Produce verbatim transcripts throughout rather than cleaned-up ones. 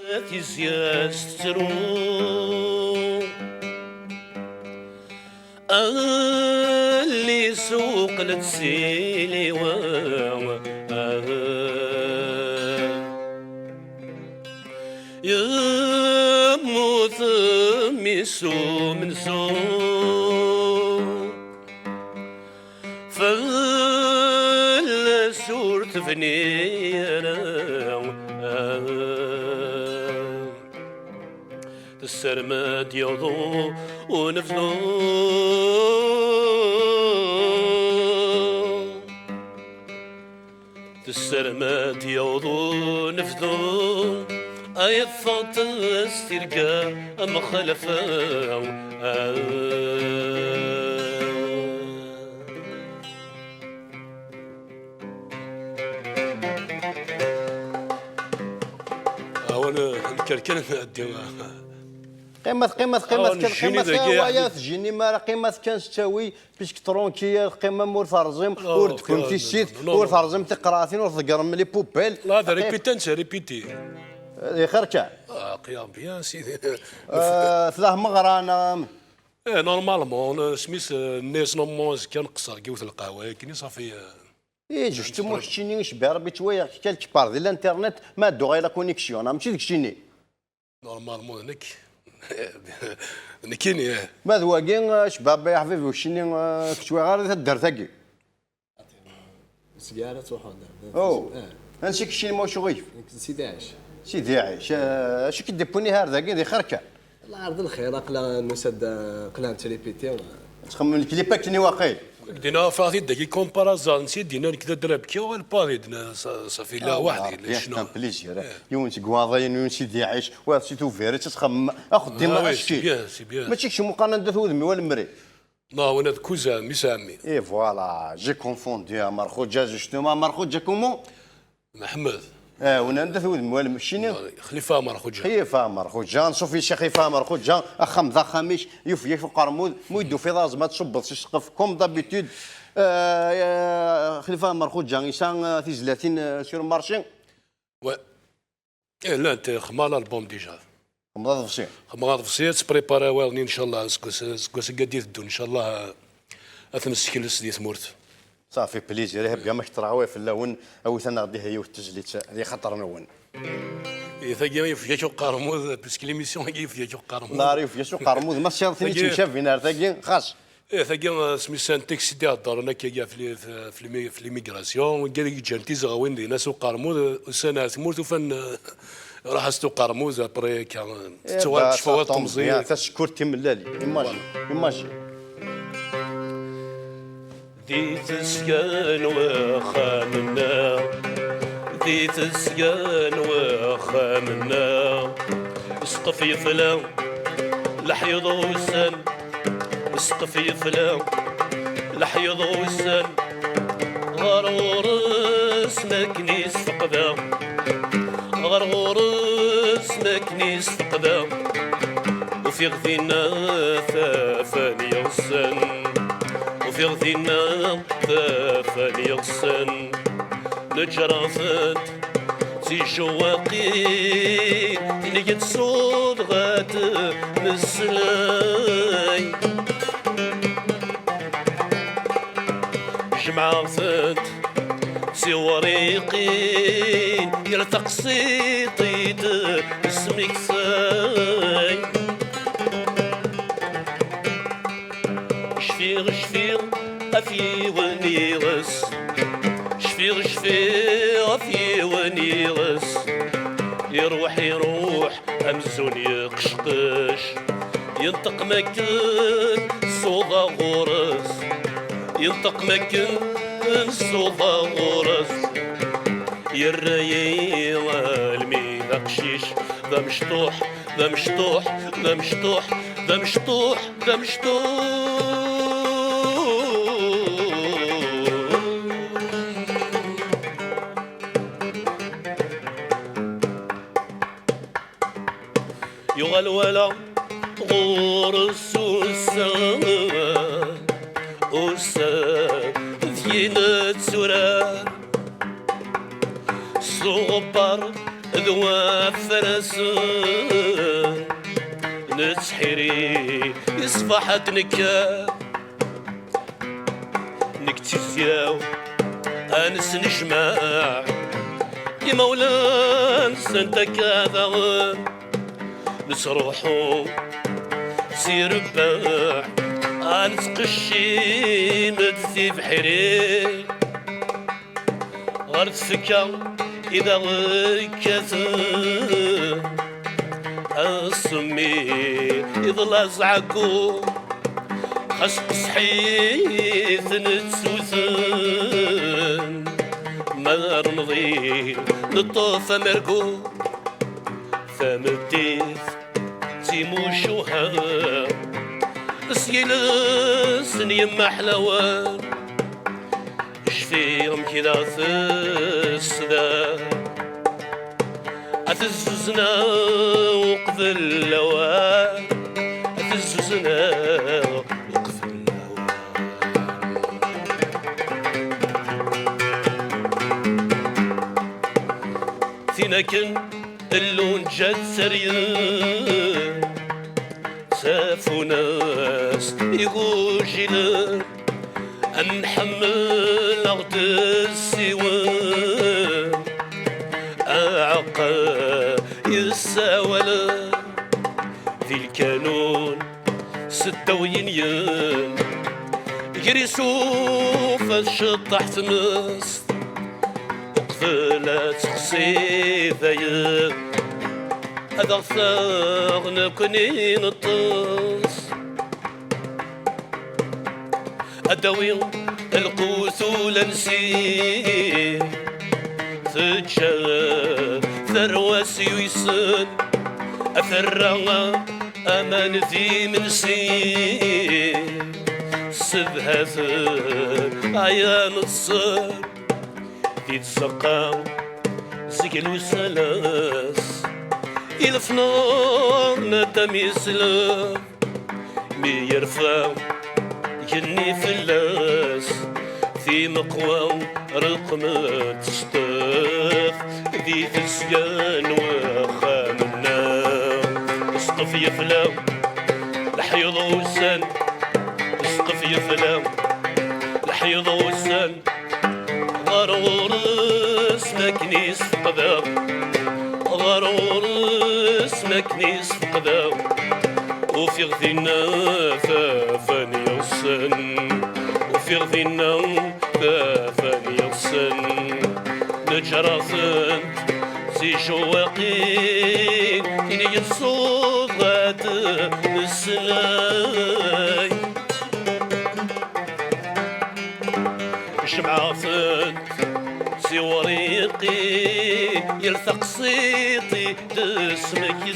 Tizya-s tettru, alli suqlet si liwa. Yemmut mmi-s umensu, fell-as ur tebni ara. Tessarem ad d-yaweḍ unebdu. Tessarem ad d-yaweḍ unebdu. Ay ffɣent s tirga am xalafa. Awen nker kan ad d-, Qqimet, qqimet, qqimet awen kan, jini qqimet, dagi, ah, waya, tjini mara, qqimet kan s ttawi, puisque tranquille, teqqimem ur terẓim, ah, ur d-tewwim tissit, ur terẓim tiqraɛtin, ur tḍeggrem les poubelles. La, d répéter, netta répéter. Di xir kan. Ah, qiyam bien, sidi. Ah, tella tmeɣra neɣ? Eh, normalement, eh, smis, eh, nniɣ-as normalement azekka nqeṣṣer deg yiwet n lqahwa, akken i ṣafi, eh. Eh, justement, keččini, icebbeḥ Rebbi, ttwaliɣ-k quelque part di l'internet, ma dduɣ ay la connexion, ah, mačči d keččini. Normalement, d nekk. D nekkini, eh. Ma d wagi, eh, icebbeḥ Rebbi, a ḥbibi, keččini, eh, kečč ur ttwaliɣ ara di taddart-agi. Seg ara truḥeḍ. Oh. Eh. Ansi keččini, ma ur uɣif? Nekk d Sidi Ɛic. Sidi Ɛic, eh, acu k-id-iwwin ar dagi, di xir kan? La, ɛreḍ lxir, aql-aɣ nusa-d, aql-aɣ nettripiti. Txemmem lklip akken i waqil. Dina, ffɣeɣ-t-id dagi, comme par hasard, nsi dina, nekk d adrabki, ɣer Paris, dina, ça, ça fait là, ah, weḥd-i, bien, c'est un plaisir. Eh. Yiwen seg waḍayen, yiwen Sidi Ɛic, wa si Tubiret, txemmem, axeddim, ah, oui, acki. C'est bien, c'est bien. Mačči kečč muqan anda-t wudem-iw a lemri. Non, winna d Kuzan, mmi-s ɛemmi. Et voilà, j'ai confondu, a Merxuǧa, justement, a Merxuǧa, comment? Mḥemmed. Eh, winna anda-t wudem-iw a lemri, keččini? Xlifa Merxuǧa. Xlifa Merxuǧa, nṣuf i Xifa Merxuǧa, axxam d axxam-ik, yufeg-ak uqermud, mu i d-tufiḍ aẓem ad tṣubbeḍ si ssqef, comme d'habitude. Eh, eh, Xlifa Merxuǧa, yesɛa, eh, tizlatin, eh, sur le marché? Ouais. Eh, llant, eh, xedmeɣ l'album déjà. Xedmeḍ aḍebsi? Xedmeɣ aḍebsi, ad tt-prépariɣ wayeḍ-nni, ncallah, seg wass, seg wass-agi ad d-yeddun, ncallah, eh, ad t-nessekles di tmurt. Ça fait plaisir, eh, bien, ma k-teṛwa fell-awen, awit-aneɣ-d ihi yiwet tezlit di xaṭer-nwen. Eh, tagi yufeg-ak uqermud, parce que l'émission-agi yufeg-ak uqermud. Nari yufeg-ak uqermud, ma tesɛiḍ tin yettemcabin ar tagi, xas. Eh, tagi, eh, smisan taxi d-iheddren akka ɣef li-, f-, f limi-, f l'immigration, wigad i yeǧǧan tizɣawin dinna s uqermud, eh, ussan ar tmurt ufan, eh, ruḥ-as-t uqermud, après akka, eh, tettuɣal tecfa temẓi. Tasekkurt timellalin. Imagine, imagine. Di tesga n wexxam-nneɣ, di tesga n wexxam-nneɣ, ssqef yefla, leḥyuḍ ussan, ssqef yefla, leḥyuḍ ussan, ɣer ɣur-s makken i sfeqdeɣ, ɣer ɣur-s makken i sfeqdeɣ, ufiɣ dinna tafan yeɣsan, ufiɣ dinna tafan yeɣsan, neǧreɣ-tent d tijewwaqin, nget ṣṣut ɣa tmeslay. Jemɛeɣ-tent d tiwriqin, yal taqsiṭ i d-tesmektay. Cfiɣ, cfiɣ ɣef yiwen yiɣes, cfiɣ, cfiɣ ɣef yiwen yiɣes, iruḥ, iruḥ amzun yeqcqec, yenṭeq makken ṣṣuḍa ɣur-s, yenṭeq makken ṣṣuḍa ɣur-s, yerra-yi almi d aqcic, d amecṭuḥ, d amecṭuḥ, d amecṭuḥ, d amecṭuḥ, d amecṭuḥ. Yuɣal wala ɣur-s ussan, ussan d yinetturar s uɣebbar d Wafrasen nettḥiri iṣbaḥ ad nekker. Nekk d tizyaw ad nesnejmaɛ imawlan-nsent akka daɣen. Nesruḥu si rrbeɛ ad nettqeccim d tibḥirin. Ɣer tfekka i d aɣ-kkaten asemmi iḍla zɛeggu. Xas qesḥiten ttuten ma rnḍi neṭṭef amergu. Tameddit d timucuha s yiles n yemma ḥlawan. Cfiɣ amek i d aɣ-tesda a tezzuzna uqbel lawan. A tezzuzna uqbel lawan. Tin akken llunǧa tteryel tafunast igujilen. Ad nḥemmel aɣ-d-ssiwen aɛeqqa yessawalen di lkanun seddaw yinyen. Ger isuf ad ceṭṭaḥ tmes uqbel ad texsi dayen. Ad aɣ-taɣ nekkni neṭṭes. Ad d-awi lqut ula nsi teǧǧa tarwa s yuysen. Aterra aman d imensi. Sebhat aya neṭsen di tzeqqa zik lwis alas. Ilefnur nadam yeslem. Mi yerfa genni fell-as timeqwa reqment sṭef di tesga n wexxam-nneɣ. Sṭef yefla leḥyuḍ ussan. Sṭef yefla leḥyuḍ ussan. Ɣer ɣur-s makken i sfeqdeɣ. Ɣer ɣur-s makken i sfeqdeɣ. Ufiɣ dinna tafan yeɣsen. Ufiɣ dinna tafan yeɣsen. Neǧra-tent tijewwaqin. Ini-yi-d ṣṣuḍ ad neslay. Jemɛeɣ-tent si wriqi, yal taqsiṭ i d-smekti.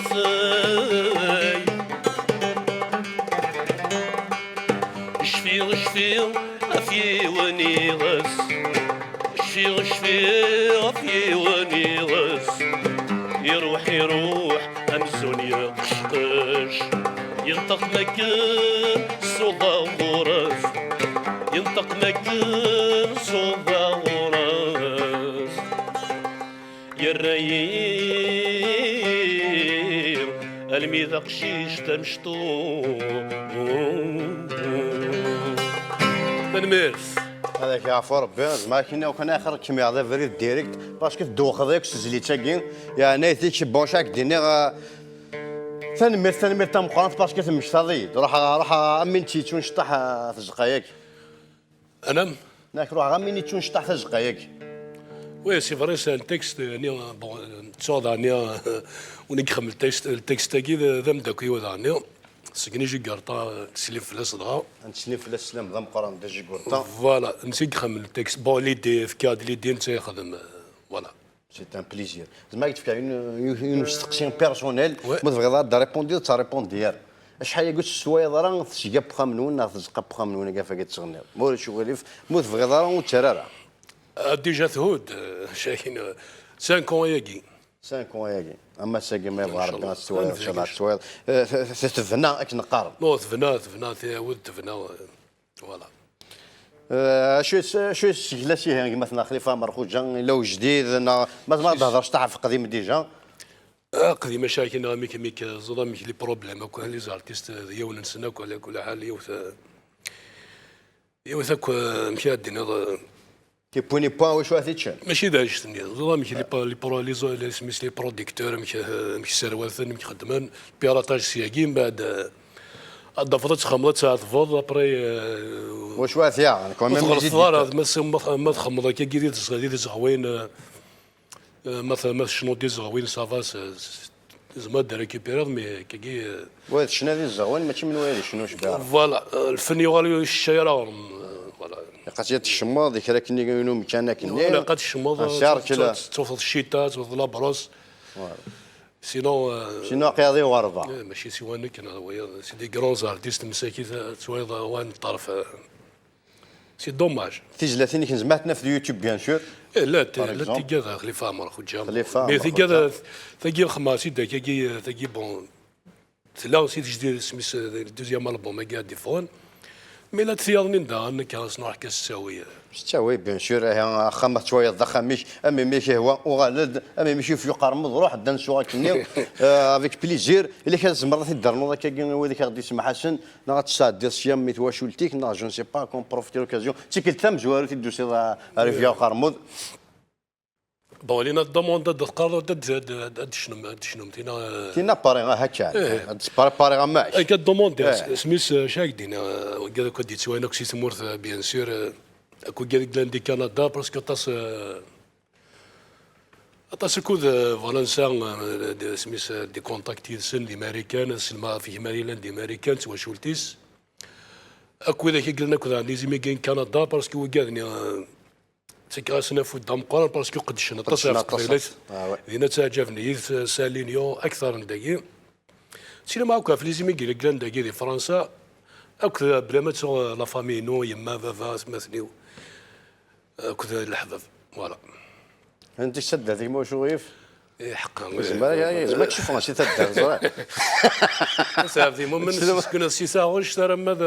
Cfiɣ, cfiɣ ɣef yiwen iɣes. Cfiɣ, cfiɣ ɣef yiwen iɣes. Iruḥ, iruḥ amzun yeqcqec. Yenṭeq makken ṣuḍa ɣur-s. Yenṭeq makken ṣuḍa ɣur-s. Yerra-yi almi d aqcic tamecṭuḥt. Tanemmirt. Ad ak-yeɛfu Rebbi, zemreɣ ak-iniɣ kan axir kmiɣ d abrid direct, parce que tdewxeḍ akk s tezlit-agi, yeɛni, tik, bon, ad ak-d-iniɣ, euh, tanemmirt, tanemmirt tameqqrant, parce que temmektaḍ-iyi-d. Ruḥeɣ, ruḥeɣ am win yettunecṭaḥ, euh, tzeqqa-agi. Anam? Nak ruḥeɣ am win yettunecṭaḥ tazeqqa-agi. Oui, c'est vrai, c'est un texte, euh, ni, bon, euh, ttuɣ daɣen, euh, win i ixemmem le texte, le texte-agi d, d ameddakel-iw daɣen, ni, segni Jugurta, euh, teslim fell-as dɣa. Ad neslim fell-as slam d ameqqran d Jugurta. Voilà, netta i ixemmem le texte. Bon, l'idée, fkiɣ-d l'idée, netta ixdem, euh, voilà. C'est un plaisir. Zemreɣ ad k-d-fkeɣ une, une, une usteqsi personnel. Ouais. Ma tebɣiḍ ad d-répondiḍ, ad d-répondiḍ. Acḥal-agi ur tesswayeḍ ara tesga n uxxam-nwen neɣ tzeqqa n uxxam-nwen, agi ɣef wagi tettɣenniḍ? Ma ulac uɣilif, ma ur tebɣiḍ ara, ur ttara ara. Ah, déjà thudd, euh, cinq ans ayagi. Cinq ans ayagi. Ama ass-agi ma yebɣa Rebbi ad tesswayeḍ, inchallah ad tesswayeḍ. Euh, t-, t-, tebna akken qqaren. Non, tebna, tebna, tiɛawed tebna, euh, voilà. Euh, acu s-, acu i s-segla-s ihi gma-tneɣ Xlifa Amerxuǧa, yella ujdid, neɣ ma tebɣa ad d-thedreḍ cṭaḥ ɣef qdim déjà? Aqdim acu akken, amek, amek, ẓuḍ amek les problèmes akk, les artistes, d yiwen-nsen akk, ala kul ḥal, yiwet, yiwet akk, amek ara d-tiniḍ, Tiwwin n wacu ara t-ččen? Mačči d anect-nni. Ẓuḍ amek les pro-, les pro-, les, les, les producteurs, amek, amek sserwaten, amek xeddmen, piratage syagi, mbeɛd, ad d-tafeḍ ad txemmeḍ, ad tɛetbeḍ, après, wacu ara t-yaɣen? Quand même, tɣelṭeḍ ara, ma txemmeḍ akkagi di tzeɣ-, di tzeɣwin, ma tecnuḍ di tzeɣwin, ça va, tzemreḍ ad récupérer, mais akkagi. Wa d ccna di tzeɣwin, mačči menwala ad icnu cbiɣ. Voilà, lfen yuɣal ur yecca ara ɣer-m. Voilà. Iqas ad tcemmeḍ di kra akken i umkan akken-nni. Ilaq ad tcemmeḍ, tettuteḍ ccita, tettuteḍ la brosse. Sinon, sinon aqyaḍ i uɣerba. Mačči siwa nekk, c'est des grands artistes, msakit ad twaliḍ wa n ṭṭerf. C'est dommage. Tizlatin-ik nezmer ad t-naf di YouTube, bien sûr. Eh, llant, llant tigad Xlifa Ɛmer Xuǧa. Xlifa Ɛmer Xuǧa. Mais tigad, tagi lxemra, si dak-agi, tagi, bon, tella si tejdid, isem-is, le deuxième album-agi ad d-iffɣen. Mais llant tiyaḍ-nni daɣen, nekk ad s-nruḥ kan s ttawi. S ttawi, bien sûr, ihi axxam ad tettwaliḍ d axxam-ik, am imi k-ihwa, uɣal-d, am imi k-yufi uqermud, ruḥ-d ad nsuɣ akkenni, avec plaisir. Ila kra tzemreḍ ad t-id-ternuḍ akkagi i wid i k-aɣ-d-isemḥasen, neɣ ad tesɛeddiḍ sya mi twacult-ik, neɣ je ne sais pas, qu'on profite l'occasion. D tikkelt tamezwarut i d-tusiḍ ar Rivière Uqermud. Bon, lina demande ad teqqareḍ ad tecnum, ad tecnum tina. Tina pari, aha kan. Ad tpari pari amac. Akka demande, isem-is acu ak d-iniɣ, wigad akk ad d-yettwayen akk si tmurt, bien sûr, akk wigad i yellan di Canada, parce que aṭas, aṭas akud, voilà, nesɛa, isem-is, des contacts yid-sen di Marikan, ad selmeɣ ɣef gma yellan di Marikan d twacult-is. Akk widak i yellan akk daɣen d izimigrin n Canada, parce que wigad-nni, ttakeɣ-asen afud d ameqqran, parce que qeddcen aṭas ɣef teqbaylit. Dinna ttaɛǧaben-iyi, sɛan l'union akteṛ n dagi. Ttsellimeɣ akk ɣef les immigrés i yellan dagi di Fransa, akk bla ma ttuɣ la famille-inu, yemma, baba, atmaten-iw, akked leḥbab. Voilà. Anti s taddart-ik, ma ur uɣif? Iḥeqqa. Yezmer, yezmer ad k-cufeɣ si taddart, ẓriɣ. Sɛabdi Mumen, ssekneɣ si taɣect arma d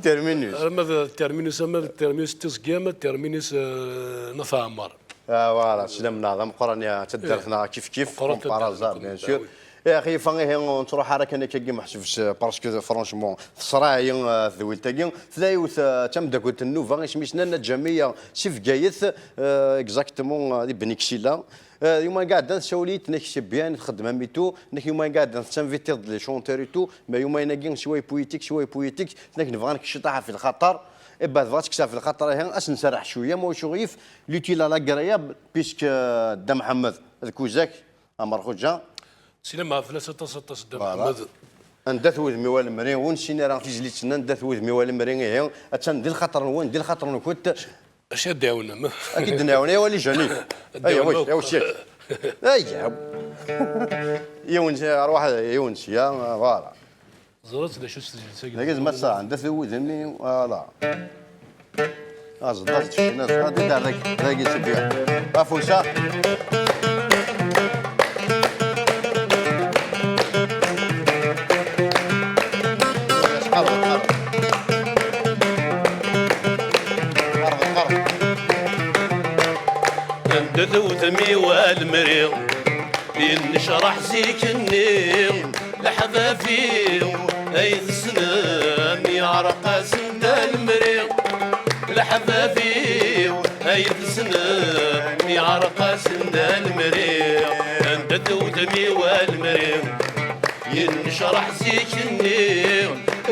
terminus. Arma d terminus, ama d terminus n Tiẓgi, ama d terminus n At Ɛemmer. Ah, voilà, sslam-nneɣ d ameqqran, taddart-nneɣ kif kif, Mparaza, bien sûr. Ih, a Xlifa, ihi ur nettruḥ ara kan akkagi meḥsub s, parce que franchement teṣreɛ-iyi tedwilt-agi. Tella yiwet d tameddakelt n nnuba, isem-is Nanna Ǧamiya, si Bgayet, exactement di Beni Ksila. Yuma iɛeddan tessawel-iyi-d, tenna-k c'est bien, txeddmem et tout, tenna-k yuma iɛeddan tettinvitiḍ-d les chanteurs et tout, mais yuma-agi siwa poétique, siwa poétique, tenna-k nebɣa ad nekk ciṭaḥ ɣef lxaṭer. Eh ben, tebɣa ad tekkes ɣef lxaṭer, ihi ad s-nserreḥ cwiya, ma ulac aɣilif, l'utile à l'agréable, puisque Dda Mḥemmed d Kuzak, Ɛmer Xuǧa. Sslam fell-as aṭas, aṭas, Dda Mḥemmed. Anda-t wudem-iw a lemri? Ur nessin ara tizlit-nni, anda-t wudem-iw a lemri? Ihi, attan di lxaṭer-nwen, di lxaṭer-nkent. Acu ad d-iɛawnem? Ad k-id-nɛawen, ay wali Jani. Ay, awi, awi, syak. Ay, yiwen, arwaḥ, yiwen sya, voilà. Ẓret d acu-tt tezlit-agi. Dagi zma tesɛa, anda-t wudem-iw, voilà. Aẓeḍ, aẓeḍ, ccna, aẓeḍ, ad d-ar dagi, dagi, sibya. Afus-a. Qerreb, qerreb. Qerreb, qerreb. Anda-t wudem-iw a lemri, yennecraḥ zik-nni, leḥbab-iw ay tessnem, yeɛreq-asen Dda Lemri. Leḥbab-iw ay tessnem, yeɛreq-asen Dda Lemri. Anda-t wudem-iw a lemri, yennecraḥ zik-nni.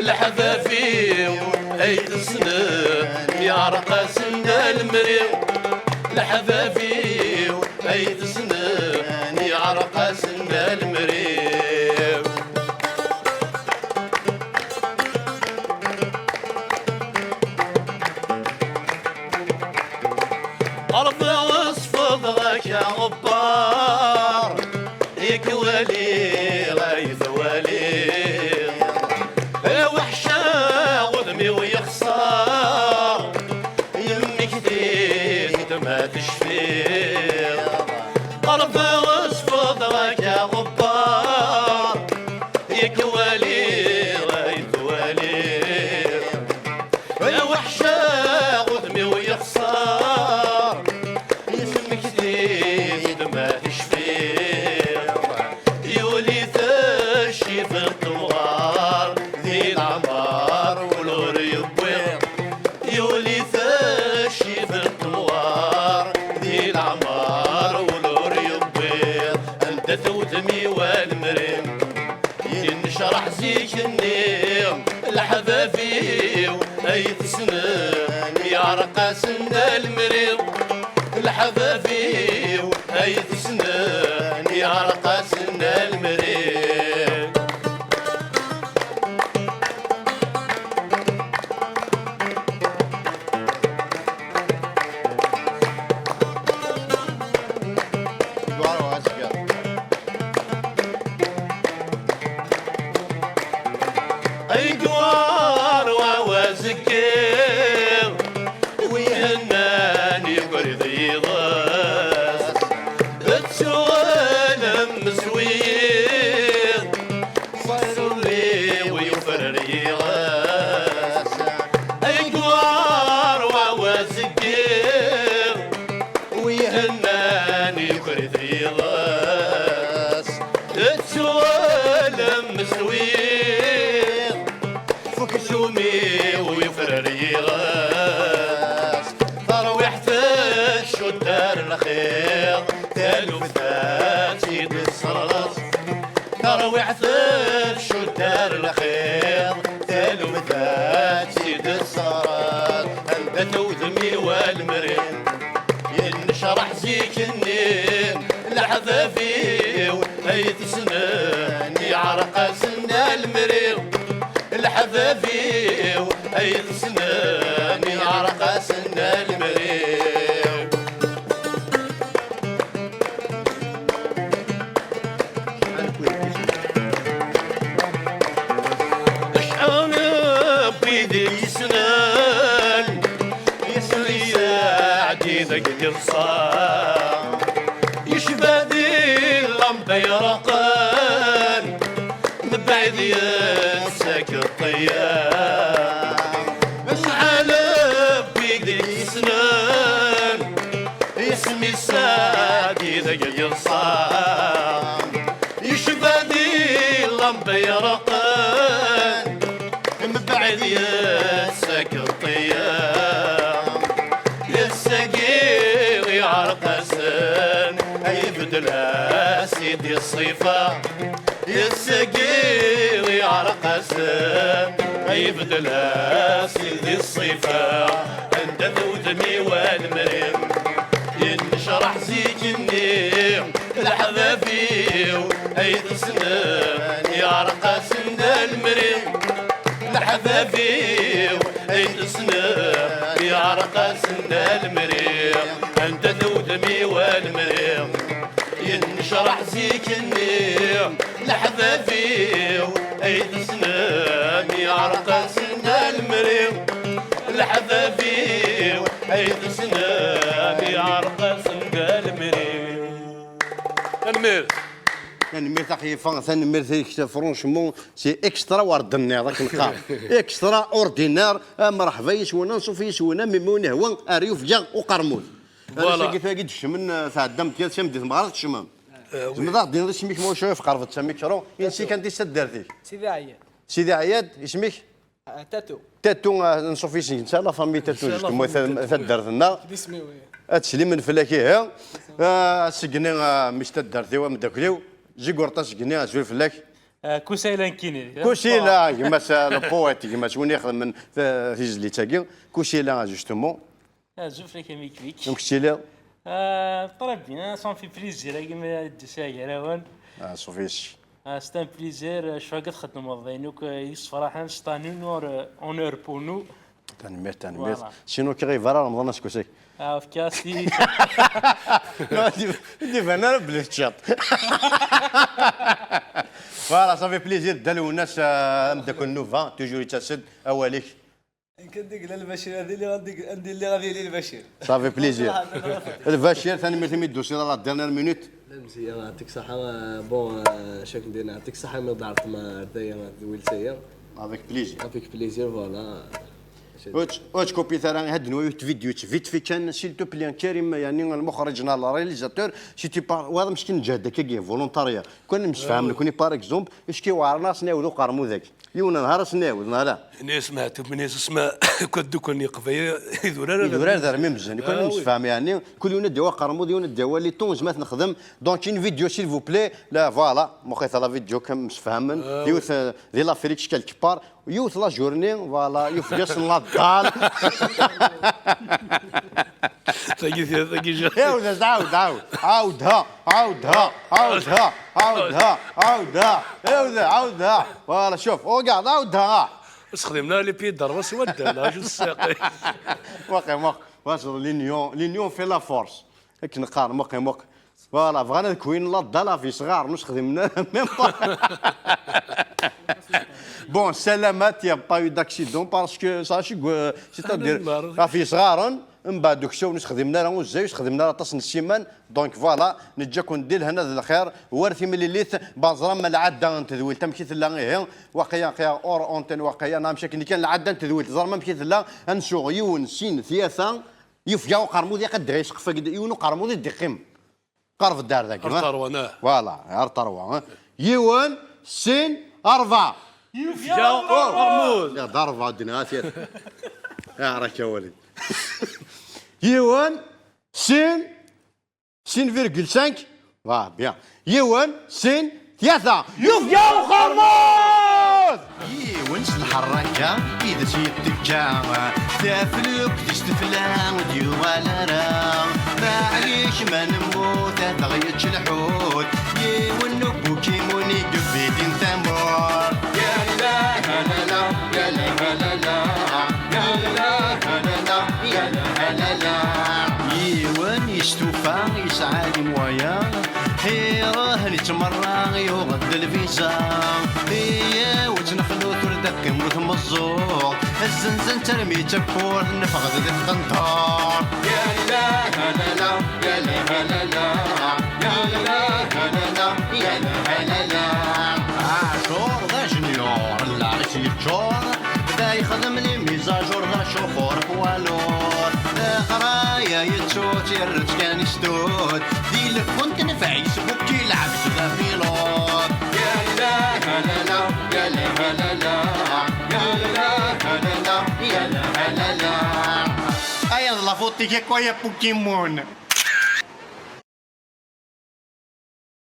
Leḥbab-iw ay tessnem, yeɛreq-asen Dda Lemri. Leḥbab-iw ay tessnem, yeɛreq-asen Dda Lemri. Qerbeɣ sfeḍeɣ-ak aɣebbar, yak waliɣ ay twaliɣ. Aweḥca udem-iw yexṣer, yemmekti-d ma tecfiḍ. Qerbeɣ sfeḍeɣ-ak aɣebbar, yak waliɣ ay twaliɣ. Aweḥca udem-iw yexṣer, yemmekti-d ma tecfiḍ. Walmri, yennecraḥ zik-nni, leḥbab-iw ay tessnen, yeɛreq-asen lmri. Leḥbab-iw ay tessnen, yeɛreq-asen lmri. Ay gwar wa wazekki, wi hennan yuker d yiḍes, ttuɣalem s wiyiḍ, ṣṣur-iw yufrar yiɣes. Ay gwar wa wazekki, wi hennan yuker-it yiḍes, ttuɣalem s wiyiḍ, f uksum-iw yufrar yiɣes. Tarwiḥt tcudd ar lxiḍ, taluft ad tt-id-tesserreẓ. Tarwiḥt tcudd ar lxiḍ, taluft ad tt-id-tesserreẓ. Anda-t wudem-iw a lemri? Yennecraḥ zik-nni, leḥbab-iw ay tessnen, yeɛreq-asen a lemri. Leḥbab-iw ay tessnen, yeɛreq-asen a lemri. Acḥal n wid i yessnen, yesli Saɛdi deg yiḍsa, yecba di llamba yeraqen, mebɛid yessakk ṭṭiya. Acḥal n wid i yessnen, isem-is Saɛdi deg yiḍsa, yecba di llamba yeraqen, mebɛid yessakk ṭṭiya. Ass-agi yeɛreq-asen, ay bedla s-id ṣṣifa. Ass-agi yeɛreq-asen, ay bedla s-id ṣṣifa. Anda-t wudem-iw a lemri? Yennecraḥ zik-nni, leḥbab-iw ay tessnen, yeɛreq-asen a lemri. Leḥbab-iw ay tessnem, yeɛreq-asen a lemri. Anda-t wudem-iw a lemri? Yennecraḥ zik-nni, leḥbab-iw ay tessnem, yeɛreq-asen a lemri. Leḥbab-iw ay tessnem, yeɛreq-asen a lemri. Tanemmirt. Tanemmirt a Xyifa, tanemmirt-ik, franchement, c'est extra war d-tenniḍ, akken qqar. Extraordinaire, a mreḥba yes-wen, anṣuf yes-wen, a Mimun Hwa, ar yufga uqermud. Voilà. Ass-agi tagi d-kecmen, eh, tɛeddam-d kan, tcam di tmeɣra tkecmem. Eh, oui. Zemreḍ ad ɣ-d-tiniḍ isem-ik ma ulac aɣilif, qerreb-d s amikru, insi kan tis taddart-ik. Sidi Ɛiyad. Sidi Ɛiyad, isem-ik? Ah, Tatou. Tatou, ah, anṣuf yes-k, netta la famille Tatou, justement, ta-, taddart-nneɣ. D isem-iw, oui. Ad slimen fell-ak, ihi. Ah, ass-agi, ah, mmi-s taddart-iw, ameddakel-iw. Zigurṭa ass-agi, azul fell-ak. Ah, Kusayla nekkini. Kusayla, gma-s, ah, le poète, gma-s, win ixedmen ta-, tizlit-agi. Kusayla, justement. Azul fell-ak a Miklik. Amek tettiliḍ? Ah, très bien, ça me fait plaisir, a gma d-usiɣ gar-awen. Ah, anṣuf yes-k. Ah, c'est un plaisir, euh, cfiɣ ad txedmeḍ d ayen akk, euh, yessefraḥen, c'est un honneur, euh, honneur pour nous. Tanemmirt, tanemmirt. Voilà. Sinon, ur k-iɣib ara Remḍan aseggas-agi. Ah, efk-as-t-i. Non, d-, d-iban ara belli teččiḍ. Voilà, ça fait plaisir. Dda Lwennas, euh, ameddakel n Nuva, toujours yettas-d awal-ik. Kan deg la Lbacir, ad iliɣ, ad iliɣ, ad iliɣ Lbacir. Ça fait plaisir. Lbacir, tanemmirt imi d-tusiḍ à la dernière minute. La mzeyya, yeɛṭik ṣṣeḥḥa, euh, bon, euh, cak n din, yeɛṭik ṣṣeḥḥa imi d-tɛerḍem ar daya, d Wilsaya. Avec plaisir. Avec plaisir, voilà. Ur tt-, ur ttkupiḍ ara, had nwa yiwet tvidyut vite fait kan, s'il te plaît, Karim, yani, lmuxriǧ neɣ le réalisateur, si tu par-, wa meskin ǧehd akkagi, volontariat. Kan nemsefham nekni, par exemple, est-ce que iwɛer-aɣ ad s-nɛiwed uqermud-agi? Yiwen nehar ad s-nɛiwed, neɣ ala? Ini-as Meɛtub, ini-as, "Isma, akk ad dduklen Yeqbayel, idurar ad Idurar d armi mzen, kul Ah, oui. Nemsefham, yeɛni, kul yiwen ad d-yawi aqermud, yiwen ad d-yawi les tons, ma t-nexdem. Donc, une vidéo, s'il vous plaît." La, voilà, muqit la vidéo, kan msefhamen. Ah, Yiwet, oui. Euh, di l'Afrique, quelque part, yiwet la journée, voilà, yufeg-asen la dalle. Tagi, tagi, ja. Iɛawed, iɛawed, iɛawed. Iɛawed, ha, iɛawed, ha, iɛawed, ha, iɛawed, ha, iɛawed, ha. Iɛawed, iɛawed, ha. Voilà, شوف, regarde, iɛawed, ha. Ur sexdimen ara les pieds d'armes, s waddal, neɣ acu tessaqi? Waqi, waqi, waqi, l'union, l'union fait la force. Akken qqaren, waqi, waqi. Voilà, bɣan ad kewwin la dalle ɣef yesɣaren, ur sexdimen ara, même pas. Bon, salamat, y a pas eu d'accident, parce que ça, je suis, euh, c'est-à-dire, Anemhar. Ɣef yesɣaren, mbeɛd ur sexdimen ara uzzay, ur sexdimen ara aṭas n ssiman. Donc voilà, neǧǧa-ken di lehna d lxir, war timlilit, baẓram ma lɛadda n tedwilt, amek i tella ihi? Waqila, waqila, hors antenne, waqila, neɣ amek akken kan lɛadda n tedwilt, ẓram amek i tella, ad nsuɣ yiwen, sin, tlata, yufeg-aɣ uqermud, yaqad dɣa yesqef, yiwen uqermud i d-iqqim. Qerb-d ar dagi, Ar ha? Ṭerwa, nah. Voilà, ar ṭerwa, ha? Yiwen, sin, rebɛa. Yufeg-aɣ uqermud. Ya, d rebɛa, ddin, ha, tiyat. Ya, raka wali. Yiwen, sin, sin virgule cinq. Va, bien. Yiwen, sin, tlata. Yufeg-aɣ uqermud! Yiwen s lḥerraka i d as-yettekka, taflukt-is tefla ur d-yuɣal ara. Maɛlic ma nemmut ad aɣ-yečč lḥut, yiwen n ubukimun i yebidin tamurt. Ya la la la la, ya la la la la, ya la la la la, ya la la la la. Yiwen yestufa yesɛa les moyens, iruḥ nettmerra yuɣ-d lviza. Iyyawet nexlut ur d-teqqim tmeẓẓuɣt, zzenzen-tt armi d tawwurt, neffeɣ-d di tqendurt. Ya la la la, ya la la la, ya la la la la, ya la la la. Ɛacur d ajenyur, lɛis yeččur, bda yexdem les mises à jour d acuxur poids lourd. Leɣraya yettu-tt, yerra-tt kan i stud. Di lkunt n Facebook ilɛeb s la pilot. Ya la la la, ya la la la la, ya la la la la, ya la la la. Aya d la faute-ik akk, ay a Pokémon.